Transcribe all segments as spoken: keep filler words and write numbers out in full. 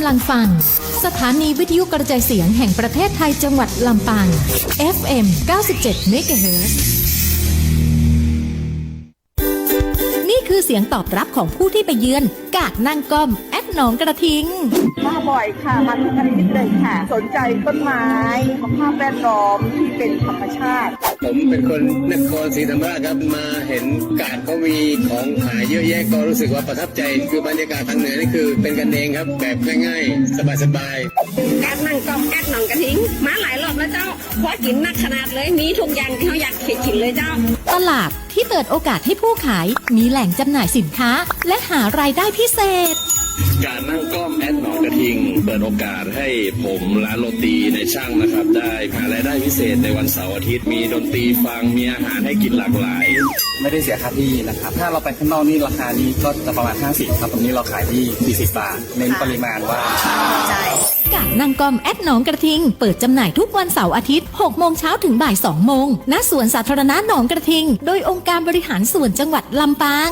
กำลังฟัง สถานีวิทยุกระจายเสียงแห่งประเทศไทยจังหวัดลำปาง เอฟเอ็ม เก้าสิบเจ็ด เมกะเฮิรตซ์ นี่คือเสียงตอบรับของผู้ที่ไปเยือน กาดนั่งก้อม แอดหนองกระทิง มาบ่อยค่ะ มาทุกอาทิตย์เลยค่ะ สนใจต้นไม้ สภาพแวดล้อมที่เป็นธรรมชาติ ผมเป็นคนนครศรีธรรมราชครับ มาเห็นกาดเขามีของขายเยอะแยะ ก็รู้สึกว่าประทับใจ คือบรรยากาศทางเหนือนี่คือเป็นกันเองครับ แบบง่ายๆ สบายๆ กาดนั่งก้อม แอดหนองกระทิง มาหลายรอบแล้วเจ้า เพราะกิ๋นนักขนาดเลย มีทุกอย่างตี้เฮาอยากกิ๋นเลยเจ้า ตลาดที่เปิดโอกาสให้ผู้ขายมีแหล่งจำหน่ายสินค้า และหารายได้พิเศษ กาดนั่งก้อม แอดหนองกระทิง เปิดโอกาสให้ผมร้านโรตีนายช่างนะครับ ได้หารายได้พิเศษในวันเสาร์อาทิตย์ มีดนตรีฟัง มีอาหารให้กิ๋นหลากหลาย ไม่ได้เสียค่าที่นะครับ ถ้าเราไปข้างนอกนี่ราคานี้ก็จะประมาณห้าสิบครับ ตรงนี้เราขายที่สี่สิบบาท เน้นปริมาณว่า กาดนั่งก้อม แอดหนองกระทิง เปิดจำหน่ายทุกวันเสาร์อาทิตย์ หกโมงเช้าถึงบ่ายสองโมง ณ สวนสาธารณะหนองกระทิง โดยองค์การบริหารส่วนจังหวัดลำปาง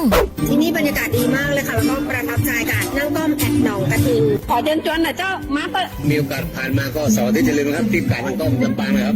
ที่นี่บรรยากาศดีมากเลยค่ะ แล้วก็ประทับใจกาดนั่งก้อม แอดหนองกระทิง ขอเชิญชวนหน่อยเจ้า มาเต๊อะ มีโอกาสผ่านมาก็เสาร์อาทิตย์อย่าลืมนะครับ ที่กาดนั่งก้อมลำปางนะครับ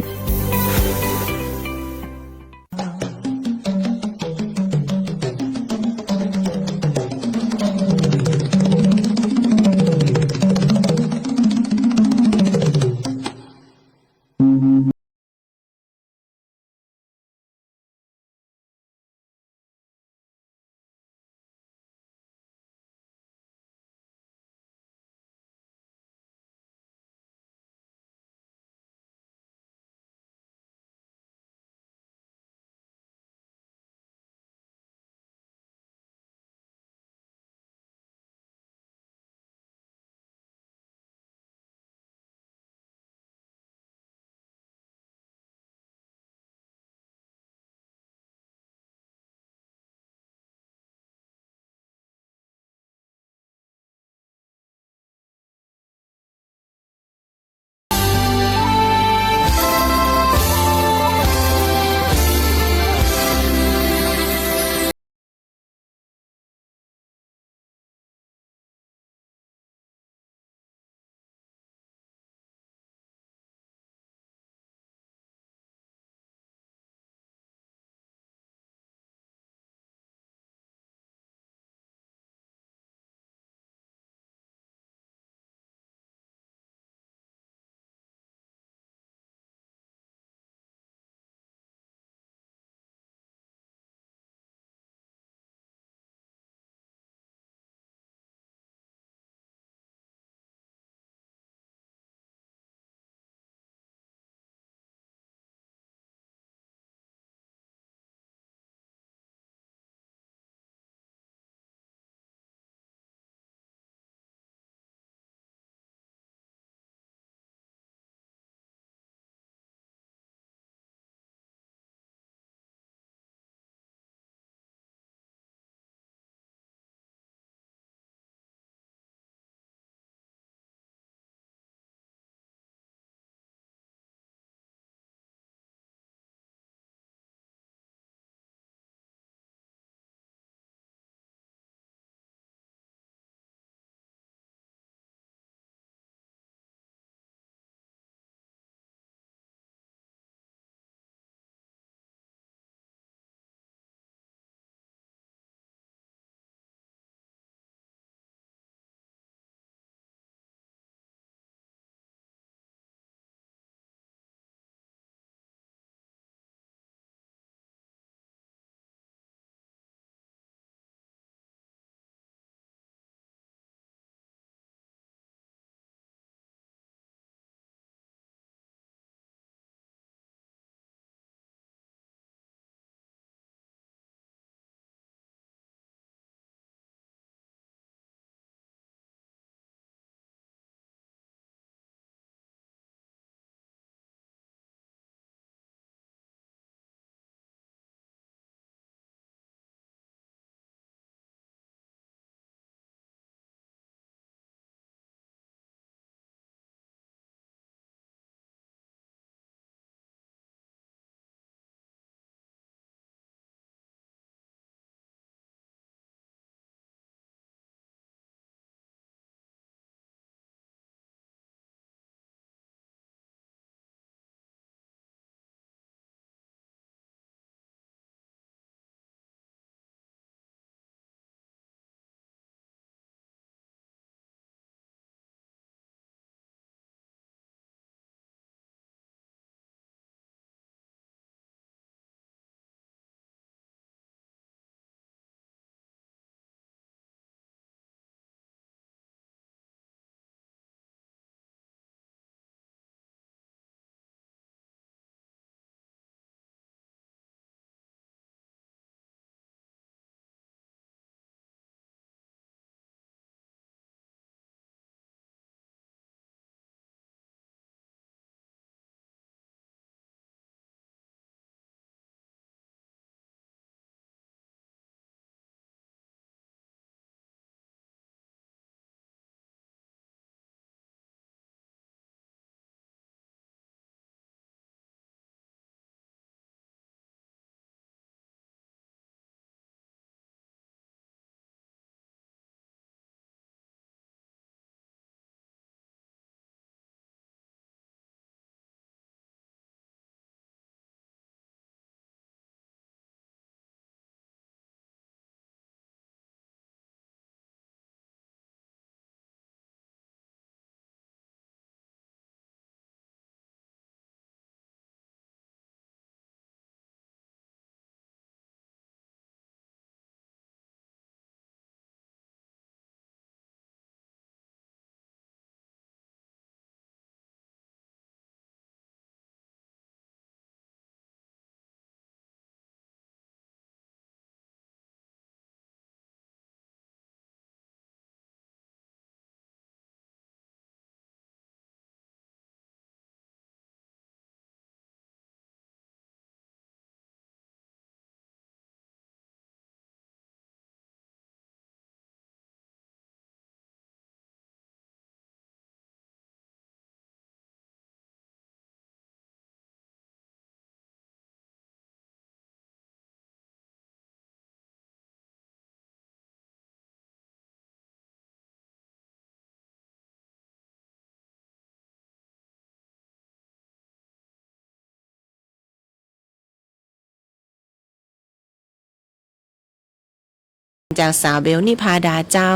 จากสาวเบลนิพาดาเจ้า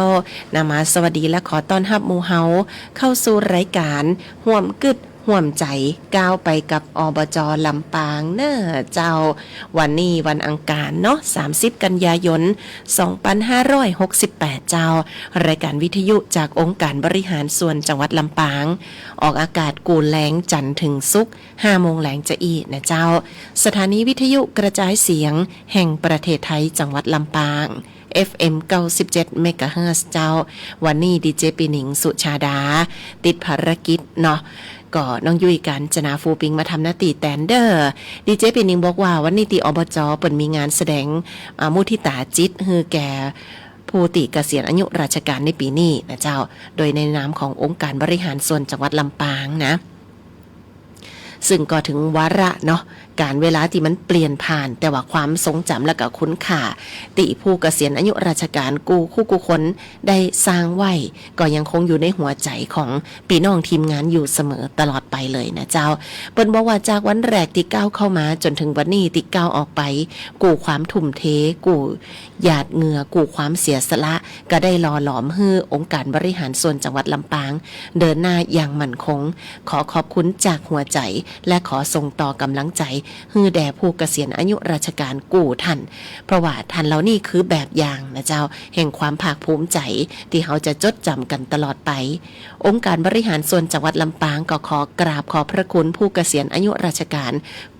นำมาสวัสดีและขอต้อนฮับหมู่เฮาเข้าสู่รายก๋านฮ่วมกึ๊ดฮ่วมใจ๋ ก้าวไปกับ อบจ ลำปางเน่อเจ้า วันนี้วันอังคารเนาะ สามสิบ กันยายน สองปันห้าร้อยหกสิบแปด เจ้า รายก๋านวิทยุจากองค์การบริหารส่วนจังหวัดลำปาง ออกอากาศกู้แลงจันทร์เถิงศุกร์ ห้าโมงแลงจะอี้นะเจ้า สถานีวิทยุกระจายเสียงแห่งประเทศไทยจังหวัดลำปาง เอฟเอ็ม เก้าสิบเจ็ด เมกะเฮิรตซ์ เจ้า วันนี้ดีเจปี๋หนิง สุชาดา ติดภารกิจเนาะ ก็น้องยุ้ยกาญจนา ฟูปิง มาทำหน้าตี้แตนเด้อ ดีเจปี๋หนิงบอกว่าวันนี้ตี้ อบจ เปิ้นมีงานแสดง อ่า มุทิตาจิต หื้อแก่ผู้ตี้เกษียณอายุราชการในปี๋นี้นะเจ้า โดยในนามขององค์การบริหารส่วนจังหวัดลำปางนะ ซึ่งก็เถิงวาระเนาะ ก๋าลเวลาตี้มันเปลี่ยนผ่าน แต่ว่าความทรงจ๋ำและก็คุณค่าตี้ผู้เกษียณอายุราชการกู้คู่กู้คนได้สร้างไว้ ก็ยังคงอยู่ในหัวใจ๋ของปี้น้องทีมงานอยู่เสมอตลอดไปเลยนะเจ้า เปิ้นบอกว่าจากวันแรกตี้ก้าวเข้ามาจ๋นเถิงวันนี้ตี้ก้าวออกไป กู้ความทุ่มเท กู้หยาดเหงื่อ กู้ความเสียสละ ก็ได้หล่อหลอมหื้อองค์การบริหารส่วนจังหวัดลำปาง เดินหน้าอย่างมั่นคง ขอขอบคุณจากหัวใจ๋ และขอส่งต่อก๋ำลังใจ๋ หื้อแด่ผู้เกษียณอายุราชการกู้ท่าน เพราะว่าท่านเหล่านี้คือแบบอย่างนะเจ้า แห่งความภาคภูมิใจ๋ ตี้เฮาจะจดจ๋ำกั๋นตลอดไป องค์การบริหารส่วนจังหวัดลำปางก็ขอกราบขอบพระคุณผู้เกษียณอายุราชการ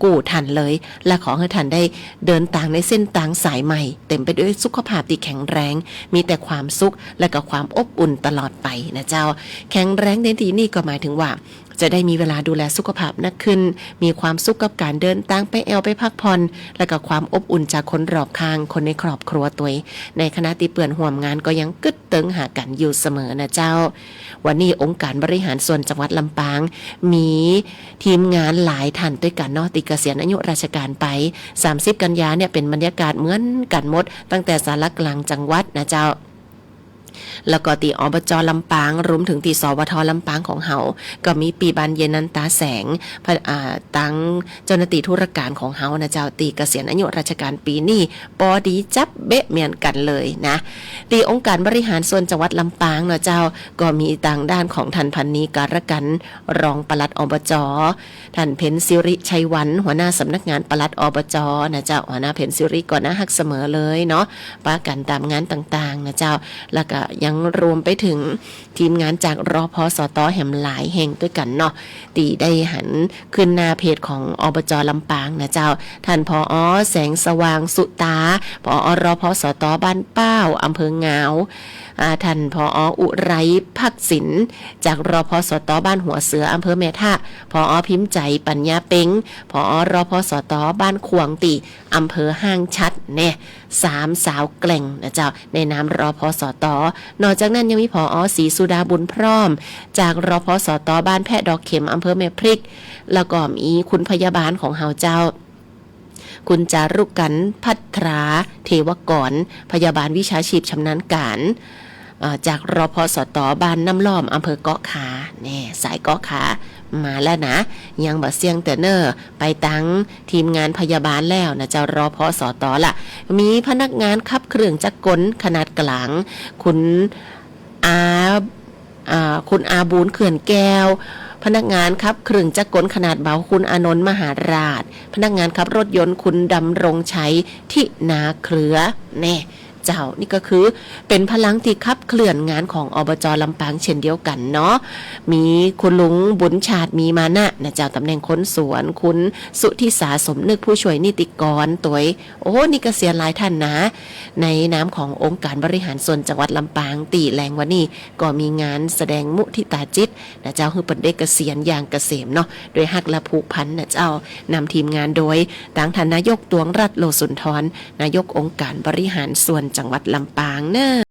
กู้ท่านเลย และขอหื้อท่านได้เดินตางในเส้นตางสายใหม่ เต็มไปด้วยสุขภาพตี้แข็งแรง มีแต่ความสุขและก็ความอบอุ่นตลอดไปนะเจ้า แข็งแรงในตี้นี้ก็หมายเถิงว่า จะได้มีเวลาดูแลสุขภาพนักขึ้น มีความสุขกับก๋านเดินตางไปแอ่วไปพักผ่อน และก็ความอบอุ่นจากคนรอบข้าง คนในครอบครัวตวย ในขณะตี้เปื้อนฮ่วมงานก็ยังกึ๊ดเติงหากั๋นอยู่เสมอนะเจ้า วันนี้องค์การบริหารส่วนจังหวัดลำปาง มีทีมงานหลายท่านตวยกั๋นเนาะ ตี้เกษียณอายุราชการไป สามสิบ กันยาเนี่ยเป๋นบรรยากาศเหมือนกั๋นหมด ตั้งแต่ศาลากลางจังหวัดนะเจ้า แล้วก็ตี้ อบจ ลำปาง รวมเถิงตี้ สวท ลำปางของเฮา ก็มีปี้บานเย็น นันตาแสง พะ อ่า ตังเจ้าหน้าตี้ธุรก๋านของเฮานะเจ้า ตี้เกษียณอายุราชการปี๋นี้ ปอดีจั๊บเป๊ะเหมือนกั๋นเลยนะ ตี้องค์การบริหารส่วนจังหวัดลำปางเนาะเจ้า ก็มีตางด้านของท่าน พันนี การกัน รองปลัด อบจ ท่าน เพ็ญศิริ ชัยวัลย์ หัวหน้าสำนักงานปลัด อบจ นะเจ้า หัวหน้า เพ็ญศิริ ก็น่าฮักเสมอเลยเนาะ ปะกั๋นต๋ามงานต่างๆ นะเจ้า แล้วก็ยังรวมไปเถิงทีมงานจาก รพสต แหมหลายแห่งตวยกั๋นเนาะ ตี้ได้หันขึ้นหน้าเพจของ อบจ ลำปางนะเจ้า ท่าน ผอ แสงสว่าง สุตา ผอ รพสต บ้านป้าว อำเภองาว อ่า ท่าน ผอ อุไร ภักดิ์สิน จาก รพสต บ้านหัวเสือ อำเภอแม่ทะ ผอ พิมพ์ใจ๋ ปัญญาเป็ง ผอ รพสต บ้านขวาง ตี้อำเภอห้างฉัตร แน่ สามสาวแกร่งนะเจ้า ในนาม รพสต นอกจากนั้นยังมี ผอ ศรีสุดา บุญพร้อม จาก รพสต บ้านแพะดอกเข็ม อำเภอแม่พริก แล้วก็มีคุณพยาบาลของเฮาเจ้า คุณจารุกรรย์ ภัทรา เทวกร พยาบาลวิชาชีพชำนาญก๋าน เอ่อ จาก รพสต บ้านน้ำล้อม อำเภอเกาะขา แน่ สายเกาะขา มาแล้วนะ ยังบ่เสี้ยงเตื้อเน่อ ไปตังทีมงานพยาบาลแล้วนะเจ้า รพสต ละ มีพนักงานขับเครื่องจักรกลขนาดก๋าง คุณอา อ่า คุณอา บูลย์ เขื่อนแก้ว พนักงานขับเครื่องจักรกลขนาดเบา คุณอานนท์ มหาราช พนักงานขับรถยนต์ คุณดำรงชัย ทินาเครือ แน่ เจ้า นี่ก็คือเป๋นพลังตี้ขับเคลื่อนงานของ อบจ ลำปางเช่นเดียวกั๋นเนาะ มีคุณลุงบุญชาติ มีมานะ นะเจ้า ต๋ำแหน่งคนสวน คุณสุทธิสา สมนึก ผู้ช่วยนิติกรตวย โอ้ นี่เกษียณหลายท่านนะ ในนามขององค์การบริหารส่วนจังหวัดลำปาง ตี้แลงวันนี้ก็มีงานแสดงมุทิตาจิต นะเจ้า หื้อเปิ้นได้เกษียณอย่างเกษมเนาะ ด้วยฮักและผูกพันนะเจ้า นำทีมงานโดย ตังท่านนายก ตวงรัตน์ โลสุนทร นายกองค์การบริหารส่วนจังหวัดลำปางเน่อ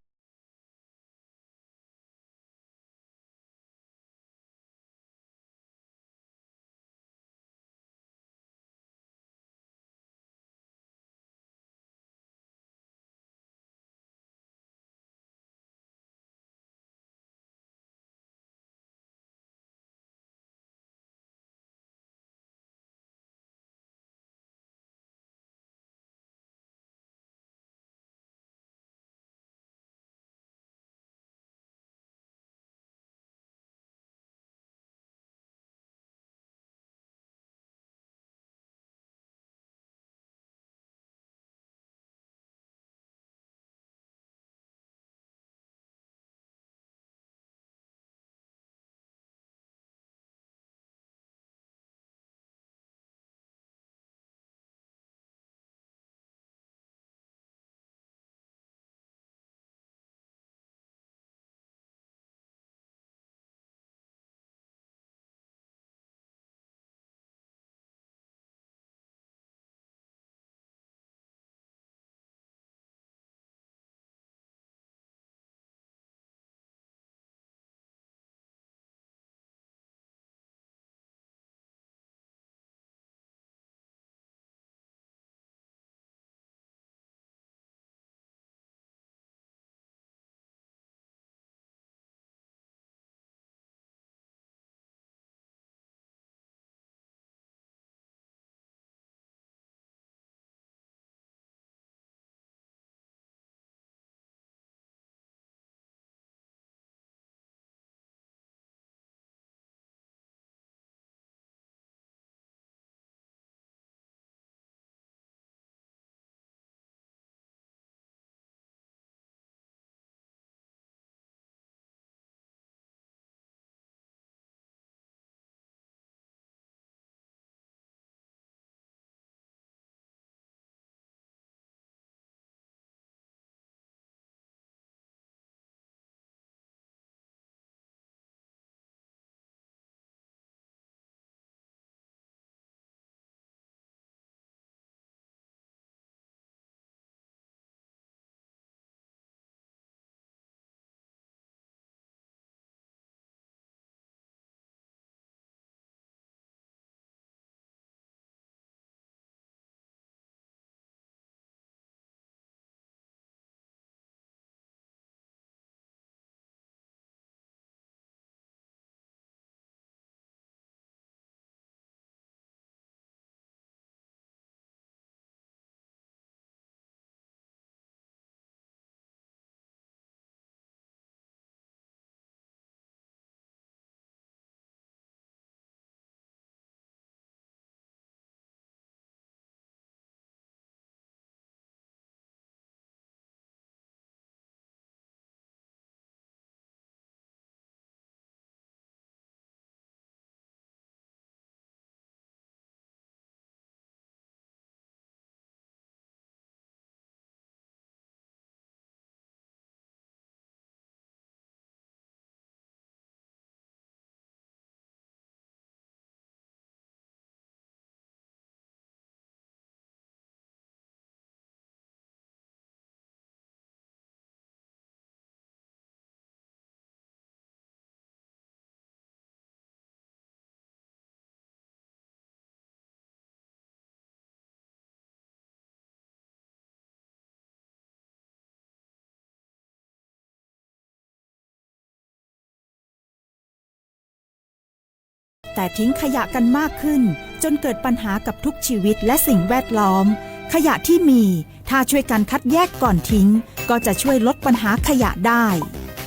แต่ทิ้งขยะกันมากขึ้น จนเกิดปัญหากับทุกชีวิตและสิ่งแวดล้อม ขยะที่มี ถ้าช่วยกันคัดแยกก่อนทิ้ง ก็จะช่วยลดปัญหาขยะได้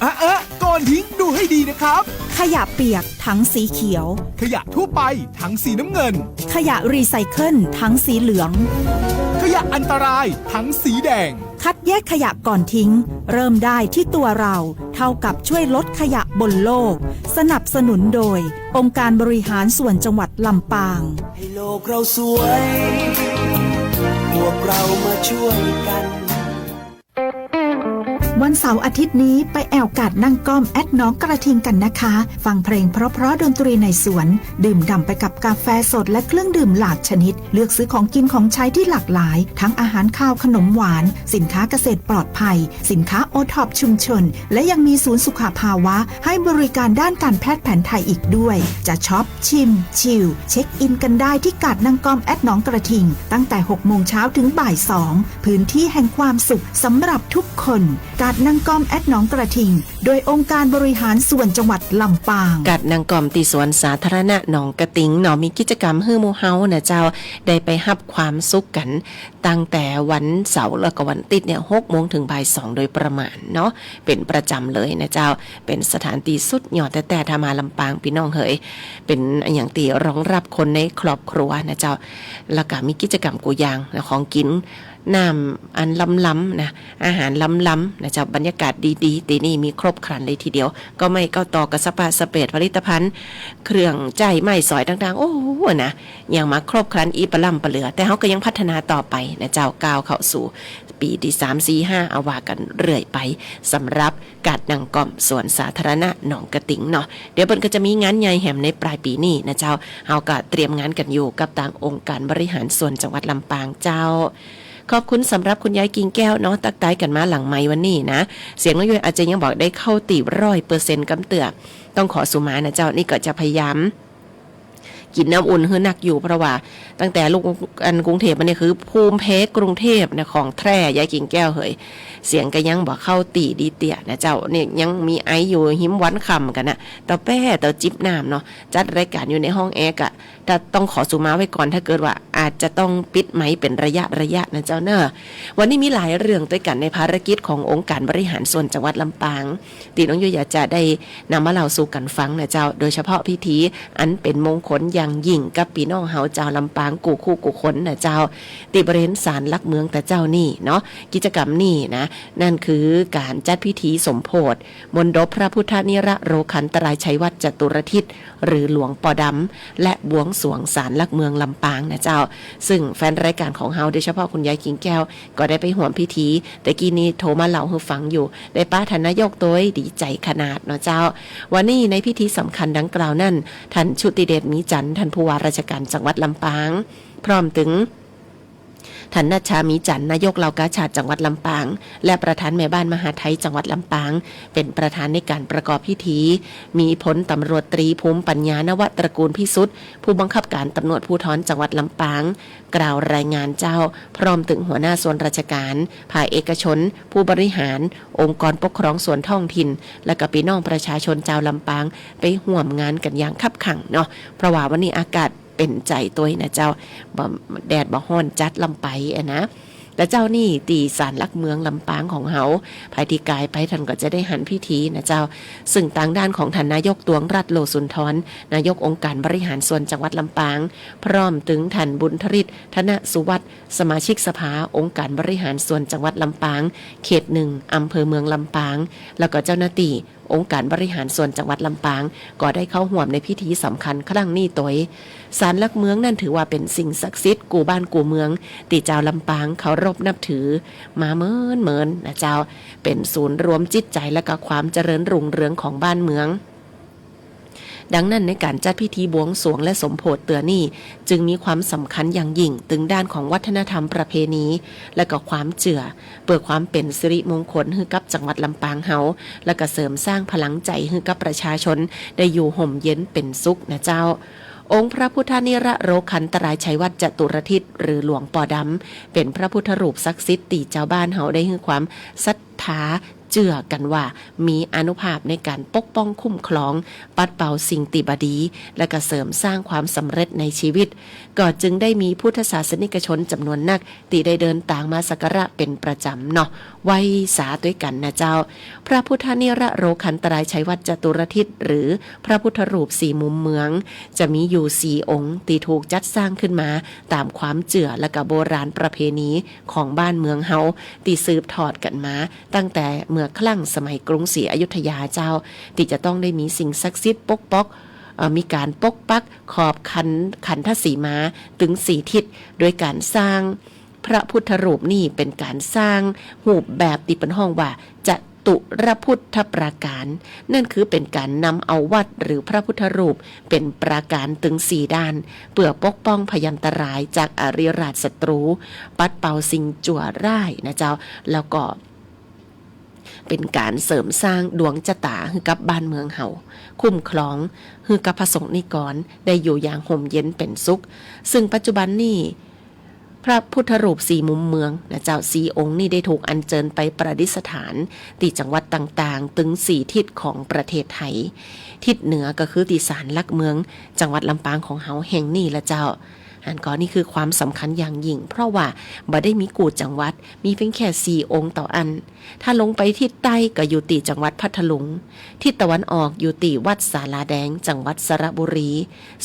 อะเอ๊ะ ก่อนทิ้งดูให้ดีนะครับ ขยะเปียก ถังสีเขียว ขยะทั่วไป ถังสีน้ำเงิน ขยะรีไซเคิล ถังสีเหลือง ขยะอันตราย ถังสีแดง คัดแยกขยะก่อนทิ้ง เริ่มได้ที่ตัวเรา เท่ากับช่วยลดขยะบนโลก สนับสนุนโดย องค์การบริหารส่วนจังหวัดลำปาง ให้โลกเราสวย พวกเรามาช่วยกัน วันเสาร์อาทิตย์นี้ไปแอ่วกาดนั่งก้อมแอดหนองกระทิงกันนะคะ ฟังเพลงเพราะๆ ดนตรีในสวน ดื่มด่ำไปกับกาแฟสดและเครื่องดื่มหลากชนิด เลือกซื้อของกินของใช้ที่หลากหลาย ทั้งอาหารคาวขนมหวาน สินค้าเกษตรปลอดภัย สินค้าโอท็อปชุมชน และยังมีศูนย์สุขภาวะ ให้บริการด้านการแพทย์แผนไทยอีกด้วย จะช็อป ชิม ชิล เช็คอินกันได้ที่กาดนั่งก้อมแอดหนองกระทิง ตั้งแต่ หกโมงเช้าถึงบ่ายสอง พื้นที่แห่งความสุขสำหรับทุกคน กาดนั่งก้อมแอดหนองกระทิง โดยองค์การบริหารส่วนจังหวัดลำปาง กาดนั่งก้อมตี้สวนสาธารณะหนองกระทิงเนาะ มีกิจกรรมหื้อหมู่เฮานะเจ้า ได้ไปฮับความสุขกั๋น ตั้งแต่วันเสาร์แล้วก็วันอาทิตย์เนี่ย หกโมงถึงบ่ายสองโดยประมาณเนาะ เป๋นประจ๋ำเลยนะเจ้า เป๋นสถานตี้สุดยอดแต๊ๆ ถ้ามาลำปางปี้น้องเหย เป๋นอะหยังตี้รองรับคนในครอบครัวนะเจ้า แล้วก็มีกิจกรรมกู้อย่างนะ ของกิ๋น น้ำอันล้ำๆ นะ อาหารล้ำๆ นะเจ้า บรรยากาศดีๆ ตี้นี่มีครบครันเลยทีเดียว เก๊าไม้เก๊าตอก กะสะปะสะเปด ผลิตภัณฑ์ เครื่องใจ๊ไม้สอยต่างๆ โอ้โห นะ ยังมาครบครันอี้ปะล้ำปะเหลือ แต่เฮาก็ยังพัฒนาต่อไปนะเจ้า ก้าวเข้าสู่ปี๋ตี้สาม สี่ ห้า เอาว่ากั๋นเรื่อยไป สำหรับกาดนั่งก้อมสวนสาธารณะหนองกระทิงเนาะ เดี๋ยวเปิ้นก็จะมีงานใหญ่แหมในปลายปี๋นี้นะเจ้า เฮาก็เตรียมงานกั๋นอยู่กับตางองค์การบริหารส่วนจังหวัดลำปางเจ้า ขอบคุณสำหรับคุณยายกิ่งแก้วเนาะ ตั๊กตายกั๋นมาหลังไมค์วันนี้นะ เสียงน้องยุ้ยอาจจะยังบ่ได้เข้าตี้ร้อยเปอร์เซ็นต์กำเตื้อ ต้องขอสุมานะเจ้า นี่ก็จะพยายาม กิ๋นน้ำอุ่นหื้อนักอยู่ เพราะว่าตั้งแต่ลุกอันกรุงเทพฯมาเนี่ยคือภูมิแพ้กรุงเทพฯนะ ของแท้ยายกิ่งแก้วเหย เสียงก็ยังบ่เข้าตี้ดีเตื้อนะเจ้า เนี่ยยังมีไออยู่ หิมวันค่ำกั๋นนะ เต้าแป้เต้าจิบน้ำเนาะ จัดรายการอยู่ในห้องแอร์กะ ถ้าต้องขอสุมาไว้ก่อน ถ้าเกิดว่าอาจจะต้องปิดไมค์เป๋นระยะระยะนะเจ้าเนาะ วันนี้มีหลายเรื่องตวยกั๋นในภารกิจขององค์การบริหารส่วนจังหวัดลำปาง ตี้น้องยุ้ยอยากจะได้นำมาเล่าสู่กั๋นฟังนะเจ้า โดยเฉพาะพิธีอันเป๋นมงคลอย่างยิ่งกับปี้น้องเฮาจาวลำปางกู้คู่กู้คนนะเจ้า ตี้บริเวณศาลหลักเมืองตะเจ้านี่เนาะ กิจกรรมนี่นะ นั่นคือก๋านจัดพิธีสมโภช มณฑปพระพุทธนิรโรคันตรายชัยวัตรจตุรทิศ หรือหลวงปอดำ และบวงสรวงศาลหลักเมืองลำปางนะเจ้า ซึ่งแฟนรายการของเฮา โดยเฉพาะคุณยายกิ่งแก้ว ก็ได้ไปฮ่วมพิธี แต่กี้นี้โทรมาเล่าหื้อฟังอยู่ ได้ปะท่านนายกตวย ดีใจ๋ขนาดเนาะเจ้า วันนี้ในพิธีสำคัญดังกล่าวนั้น ท่านชุติเดช มีจันทร์ ท่านผู้ว่าราชการจังหวัดลำปาง พร้อมตึง ท่านนัชชา มีจันทร์ นายกเหล่ากาชาดจังหวัดลำปาง และประธานแม่บ้านมหาดไทยจังหวัดลำปาง เป๋นประธานในก๋านประกอบพิธี มีพลตำรวจตรี ภูมิปัญญา นวตระกูลพิสุทธิ์ ผู้บังคับก๋านตำรวจภูธรจังหวัดลำปาง กล่าวรายงานเจ้า พร้อมตึงหัวหน้าส่วนราชการ ภาคเอกชน ผู้บริหาร องค์กรปกครองส่วนท้องถิ่น และก็ปี้น้องประชาชนจาวลำปาง ไปฮ่วมงานกั๋นอย่างคับขั่งเนาะ เพราะว่าวันนี้อากาศ เป๋นใจ๋ตวยนะเจ้า บ่ แดดบ่ฮ้อนจั๊ดลำไปอะนะ แต่เจ้านี่ตี้ศาลหลักเมืองลำปางของเฮา ภายตี้ก๋ายไปท่านก็จะได้หันพิธีนะเจ้า ซึ่งตางด้านของท่านนายกตวงรัตน์ โลสุนทร นายกองค์การบริหารส่วนจังหวัดลำปาง พร้อมตึงท่านบุญทริต ธนสุวัฒน์ สมาชิกสภาองค์การบริหารส่วนจังหวัดลำปาง เขตหนึ่ง อำเภอเมืองลำปาง แล้วก็เจ้าหน้าตี้ องค์การบริหารส่วนจังหวัดลำปาง ก็ได้เข้าฮ่วมในพิธีสำคัญครั้งนี้ตวย ศาลหลักเมืองนั้นถือว่าเป๋นสิ่งศักดิ์สิทธิ์กู้บ้านกู้เมือง ตี้จาวลำปางเคารพนับถือมาเมินๆ นะเจ้า เป๋นศูนย์รวมจิตใจ๋และก็ความเจริญรุ่งเรืองของบ้านเมือง ดังนั้นในก๋านจัดพิธีบวงสรวงและสมโภชเตื้อนี้ จึงมีความสำคัญอย่างยิ่ง ตึงด้านของวัฒนธรรมประเพณี และก็ความเจื้อ เปื้อความเป๋นสิริมงคลหื้อกับจังหวัดลำปางเฮา และก็เสริมสร้างพลังใจ๋หื้อกับประชาชนได้อยู่ฮ่มเย็นเป๋นสุขนะเจ้า องค์พระพุทธนิรโรคันตรายชัยวัตรจตุรทิศ หรือหลวงปอดำ เป๋นพระพุทธรูปศักดิ์สิทธิ์ตี้จาวบ้านเฮาได้หื้อความศรัทธา เจื้อกั๋นว่ามีอานุภาพในก๋านปกป้องคุ้มครอง ปัดเป่าสิ่งตี้บ่ดี และก็เสริมสร้างความสำเร็จในชีวิต ก็จึงได้มีพุทธศาสนิกชนจ๋ำนวนนัก ตี้ได้เดินตางมาสักการะเป๋นประจ๋ำเนาะ ไหว้สาตวยกั๋นนะเจ้า พระพุทธนิรโรคันตรายชัยวัจจตุรทิศ หรือพระพุทธรูปสี่มุมเมือง จะมีอยู่สี่องค์ ตี้ถูกจัดสร้างขึ้นมาต๋ามความเจื้อและก็โบราณประเพณีของบ้านเมืองเฮา ตี้สืบทอดกั๋นมาตั้งแต่เมื่อครั้งสมัยกรุงศรีอยุธยาเจ้า ตี้จะต้องได้มีสิ่งศักดิ์สิทธิ์ปกป๊อก เอ่อ มีก๋านปกปักขอบขัน ขันธสีมาตึงสี่ทิศ โดยก๋านสร้างพระพุทธรูปนี้เป๋นก๋านสร้างรูปแบบตี้เปิ้นฮ้องว่าจตุรพุทธปราการ นั่นคือเป๋นก๋านนำเอาวัตถุหรือพระพุทธรูปเป๋นปราการตึงสี่ด้าน เปื้อปกป้องพยันตรายจากอริราชศัตรู ปัดเป่าสิ่งจั่วร้ายนะเจ้า แล้วก็ เป๋นก๋านเสริมสร้างดวงจะต๋าหื้อกับบ้านเมืองเฮา คุ้มครองหื้อกับพระสงฆ์นิกรได้อยู่อย่างฮ่มเย็นเป๋นสุข ซึ่งปัจจุบันนี้ พระพุทธรูปสี่มุมเมืองนะเจ้า สี่องค์นี้ได้ถูกอัญเจิญไปประดิษฐานตี้จังหวัดต่างๆ ตึงสี่ทิศของประเทศไทย ทิศเหนือก็คือตี้ศาลหลักเมืองจังหวัดลำปางของเฮาแห่งนี้ละเจ้า หันก่อ นี่คือความสำคัญอย่างยิ่ง เพราะว่าบ่ได้มีกู้จังหวัด มีเพียงแค่สี่องค์เต้าอั้น ถ้าลงไปทิศใต้ก็อยู่ตี้จังหวัดพัทลุง ทิศตะวันออกอยู่ตี้วัดศาลาแดง จังหวัดสระบุรี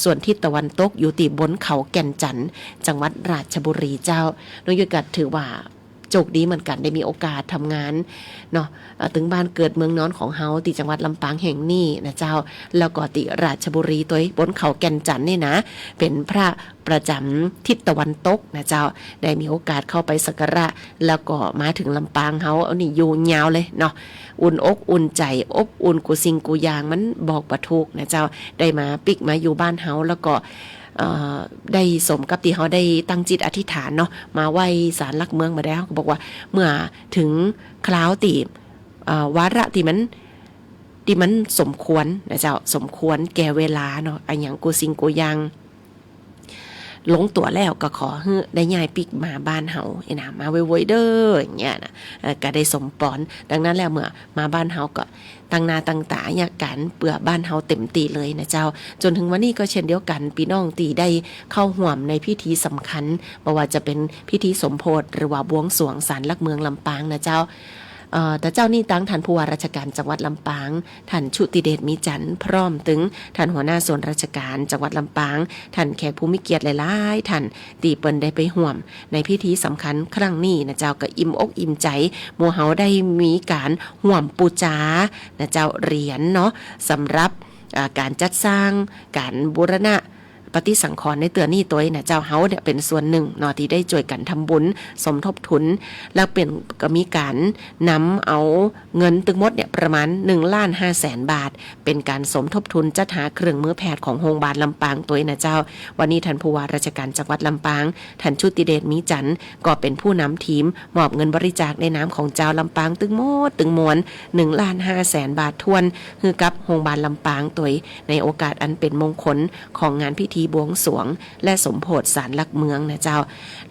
ส่วนทิศตะวันตกอยู่ตี้บนเขาแก่นจันทน์ จังหวัดราชบุรีเจ้า น้องยุ้ยก็ถือว่าโจคดีเหมือนกั๋น ได้มีโอกาสทำงานเนาะ เอ่อ ตึงบ้านเกิดเมืองนอนของเฮาตี้จังหวัดลำปางแห่งนี้นะเจ้า แล้วก็ตี้ราชบุรีตวย บนเขาแก่นจันทน์นี่นะ เป๋นพระ ประจ๋ำทิศตะวันตกนะเจ้า ได้มีโอกาสเข้าไปสักการะ แล้วก็มาเถิงลำปางเฮา เอานี่อยู่ยาวเลยเนาะ อุ่นอกอุ่นใจ๋ อบอุ่นกู้สิ่งกู้อย่าง มันบอกบ่ถูกนะเจ้า ได้มาปิ๊กมาอยู่บ้านเฮา แล้วก็ เอ่อ ได้สมกับตี้เฮาได้ตั้งจิตอธิษฐานเนาะ มาไหว้ศาลหลักเมืองบ่าใด เฮาก็บอกว่าเมื่อเถิงคราวตี้ เอ่อ วาระตี้มัน ตี้มันสมควรนะเจ้า สมควรแก่เวลาเนาะ อะหยังกู้สิ่งกู้อย่าง ลงตั๋วแล้วก็ขอหื้อได้ย้ายปิ๊กมาบ้านเฮา เอ้ยนะ มาโวยๆ เด้อ อย่างเงี้ยนะ เอ่อ ก็ได้สมปอง ดังนั้นแล้วเมื่อมาบ้านเฮาก็ตั้งหน้าตั้งต๋าเยียะก๋านเปื้อบ้านเฮาเต๋มตี้เลยนะเจ้า จ๋นเถิงวันนี้ก็เช่นเดียวกั๋น ปี้น้องตี้ได้เข้าฮ่วมในพิธีสำคัญ บ่ว่าจะเป๋นพิธีสมโภชหรือว่าบวงสรวงศาลหลักเมืองลำปางนะเจ้า เอ่อ แต่เจ้านี้ตังต้านผู้ว่าราชก๋านจังหวัดลำปาง ต้านชุติเดช มีจันทร์ พร้อมเถิงต้านหัวหน้าส่วนราชก๋านจังหวัดลำปาง ต้านแขกผู้มีเกียรติหลายๆ ต้าน ตี้เปิ้นได้ไปฮ่วมในพิธีสำคัญครั้งนี้นะเจ้า ก็อิ่มอกอิ่มใจ๋ หมู่เฮาได้มีก๋านฮ่วมปู๋จานะเจ้า เหรียญเนาะ สำหรับ อ่า ก๋านจัดสร้าง ก๋านบูรณะ ปฏิสังขรณ์ในเตื้อนี้ตวยนะเจ้า เฮาเนี่ยเป๋นส่วนนึ่งเนาะ ตี้ได้จ้วยกั๋นทำบุญสมทบทุน แล้วเป๋น ก็มีก๋านนำเอาเงินตึงหมดเนี่ยประมาณหนึ่งล้านห้าแสนบาท เป๋นก๋านสมทบทุนจัดหาเครื่องมือแพทย์ของโฮงบาลลำปางตวยนะเจ้า วันนี้ต้านผู้ว่าราชก๋านจังหวัดลำปาง ต้านชุติเดช มีจันทร์ ก็เป๋นผู้นำทีมมอบเงินบริจาคในนามของจาวลำปางตึงหมดตึงมวล หนึ่งล้านห้าแสนบาทถ้วน หื้อกับโฮงบาลลำปางตวย ในโอกาสอันเป๋นมงคลของงานพิธีบวงสรวง และสมโภชศาลหลักเมืองนะเจ้า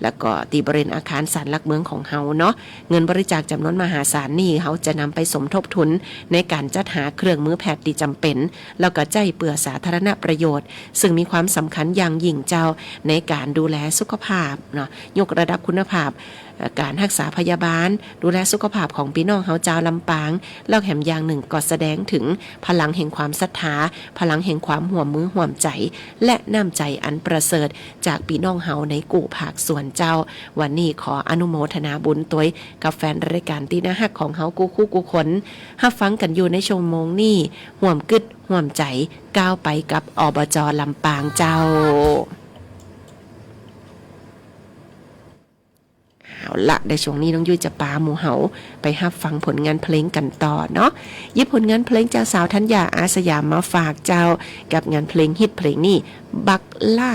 แล้วก็ตี้บริเวณอาคารศาลหลักเมืองของเฮาเนาะ เงินบริจาคจ๋ำนวนมหาศาลนี้ เฮาจะนำไปสมทบทุนในก๋านจัดหาเครื่องมือแพทย์ตี้จ๋ำเป๋น แล้วก็ใจ๊เปื้อสาธารณประโยชน์ ซึ่งมีความสำคัญอย่างยิ่งเจ้า ในก๋านดูแลสุขภาพเนาะ ยกระดับคุณภาพ เอ่อ ก๋านฮักษาพยาบาล ดูแลสุขภาพของปี้น้องเฮาจาวลำปาง แล้วแถมอย่างนึ่งก็แสดงเถิงพลังแห่งความศรัทธา พลังแห่งความฮ่วมมือฮ่วมใจ๋ และน้ำใจ๋อันประเสริฐจากปี้น้องเฮาในกู้ภาคส่วนเจ้า วันนี้ขออนุโมทนาบุญตวยกับแฟนรายก๋านตี้น่าฮักของเฮากู้คู่กู้คน ฮับฟังกั๋นอยู่ในชั่วโมงนี้ ฮ่วมกึ๊ดฮ่วมใจ๋ ก้าวไปกับ อบจ. ลำปางเจ้า เอาละ ในช่วงนี้น้องยุ้ยจะปาหมู่เฮาไปฮับฟังผลงานเพลงกั๋นต่อเนาะ หยิบผลงานเพลงจากสาวธัญญา อาสยาม มาฝากเจ้า กับงานเพลงฮิตเพลงนี้ บักหล้า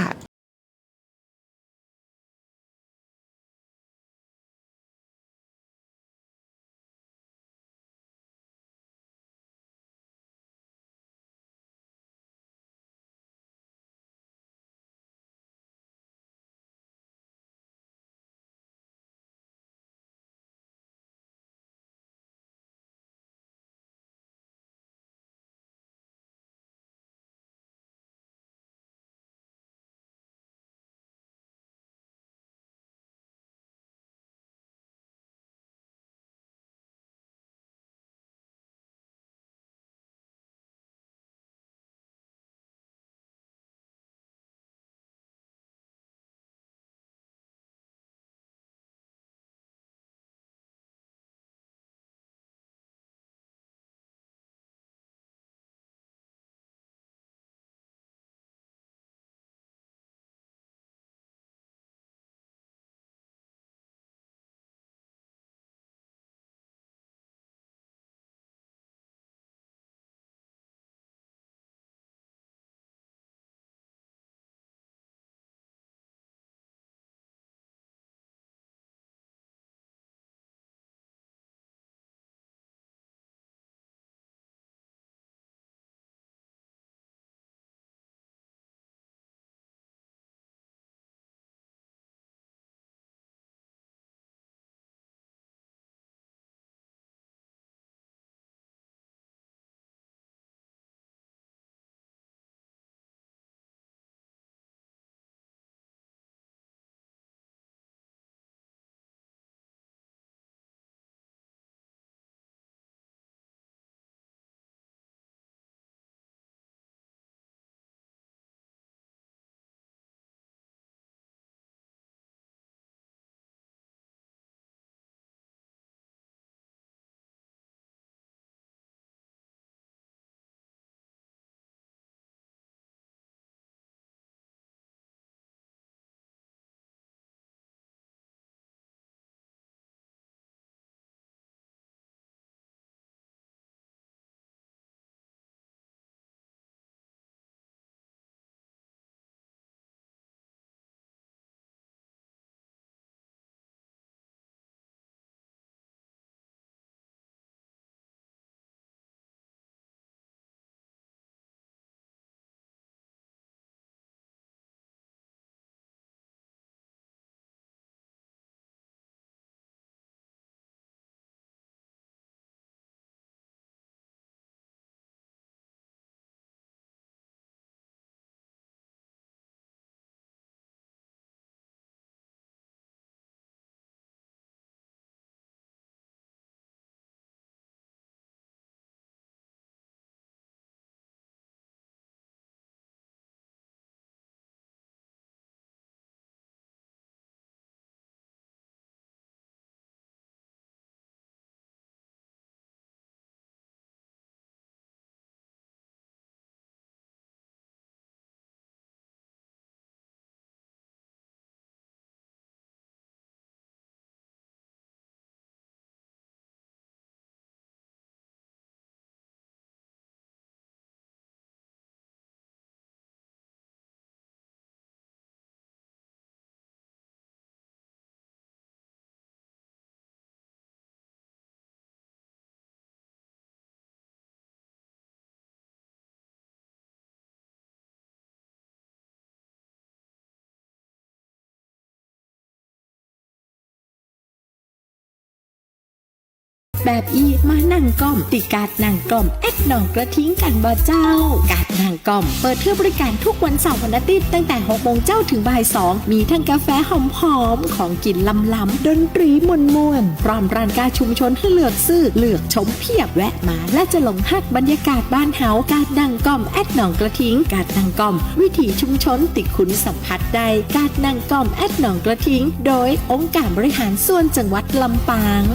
แบบอี้มานั่งก้อม ตี้กาดนั่งก้อมแอดหนองกระทิงกั๋นบ่เจ้า กาดนั่งก้อม เปิดหื้อบริก๋านกู้วันเสาร์วันอาทิตย์ ตั้งแต่หกโมงเจ๊าเถิงบ่ายสอง มีตึงก๋าแฟหอมๆ ของกิ๋นลำๆ ดนตรีม่วนๆ พร้อมร้านก๊าชุมชนหื้อเลือกซื้อ เลือกชมเพียบ แวะมาและจะหลงฮักบรรยากาศบ้านเฮา กาดนั่งก้อมแอดหนองกระทิง กาดนั่งก้อม วิถีชุมชนตี้คุณสัมผัสได้ กาดนั่งก้อมแอดหนองกระทิง โดยองค์การบริหารส่วนจังหวัดลำปาง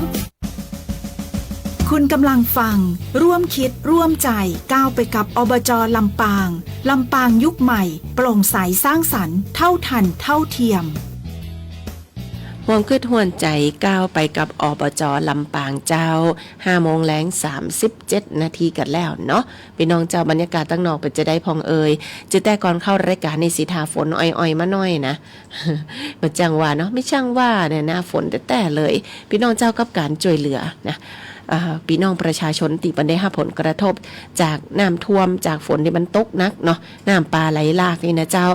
คุณกำลังฟัง ร่วมคิดร่วมใจ ก้าวไปกับ อบจ. ลำปาง ลำปางยุคใหม่ โปร่งใสสร้างสรรค์ เท่าทันเท่าเทียม ฮ่วมกึ๊ดฮ่วมใจ๋ ก้าวไปกับ อบจ. ลำปางเจ้า ห้าโมงแลง สามสิบเจ็ดนาทีกั๋นแล้วเนาะ ปี้น้องเจ้า บรรยากาศตังนอกเป๋นจาใดพ่องเอ่ย จื้อแต่ก่อนเข้ารายก๋านนี่สิทาฝนอ่อยๆ มาหน้อยนะ บ่จั่งว่าเนาะ ไม่ช่างว่าเนี่ยนะ ฝนแต๊ๆ เลย ปี้น้องเจ้ากับก๋านจ้วยเหลือนะ อ่า ปี้น้องประชาชนตี้เปิ้นได้ฮับผลกระทบจากน้ำท่วม จากฝนตี้มันตกหนักเนาะ น้ำป่าไหลหลากนี่นะเจ้า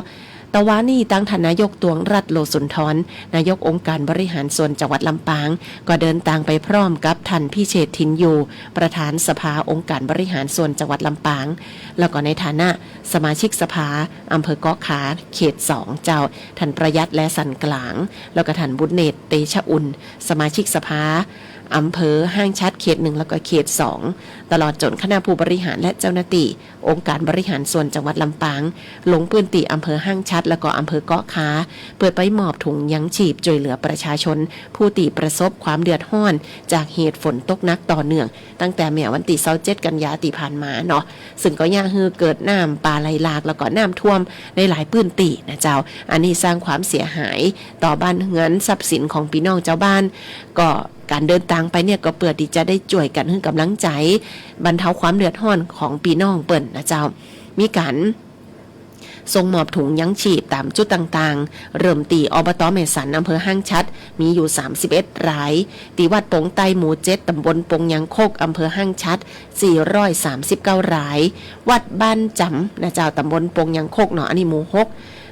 ตะวานี้ตังท่านนายกตวงรัตน์ โลสุนทร นายกองค์การบริหารส่วนจังหวัดลำปาง ก็เดินตางไปพร้อมกับท่านพิเชษฐ ถิ่นอยู่ ประธานสภาองค์การบริหารส่วนจังหวัดลำปาง แล้วก็ในฐานะสมาชิกสภาอำเภอเกาะขา เขตสอง เจ้า ท่านประยัต แลสันกลาง แล้วก็ท่านบุญเนตร เตชะอุ่น สมาชิกสภาอำเภอห้างฉัตร เขตหนึ่ง แล้วก็เขตสอง ตลอดจ๋นคณะผู้บริหารและเจ้าหน้าตี้ องค์การบริหารส่วนจังหวัดลำปาง ลงพื้นตี้อำเภอห้างฉัตร แล้วก็อำเภอเกาะขา เปื้อไปมอบถุงยังชีพจ้วยเหลือประชาชน ผู้ตี้ประสบความเดือดฮ้อนจากเหตุฝนตกหนักต่อเนื่อง ตั้งแต่เมื่อวันตี้ซาวเจ็ด กันยาตี้ผ่านมาเนาะ ซึ่งก็เยียะหื้อเกิดน้ำป่าไหลหลาก แล้วก็น้ำท่วมในหลายพื้นตี้นะเจ้า อันนี้สร้างความเสียหายต่อบ้านเฮือนทรัพย์สินของปี้น้องเจ้าบ้าน ก็ก๋านเดินตางไปเนี่ยก็เปื้อตี้จะได้จ้วยกั๋นหื้อกำลังใจ๋ บรรเทาความเดือดฮ้อนของปี้น้องเปิ้นนะเจ้า มีก๋าน ส่งมอบถุงยังชีพต๋ามจุดต่างๆ เริ่มตี้ อบต. แม่สัน อำเภอห้างฉัตร มีอยู่ สามสิบเอ็ด ราย ตี้วัดปงใต้ หมู่เจ็ด ตำบลปงยางคก อำเภอห้างฉัตร สี่ร้อยสามสิบเก้า ราย วัดบ้านจ๋ำนะเจ้า ตำบลปงยางคกเนาะ อันนี้หมู่หก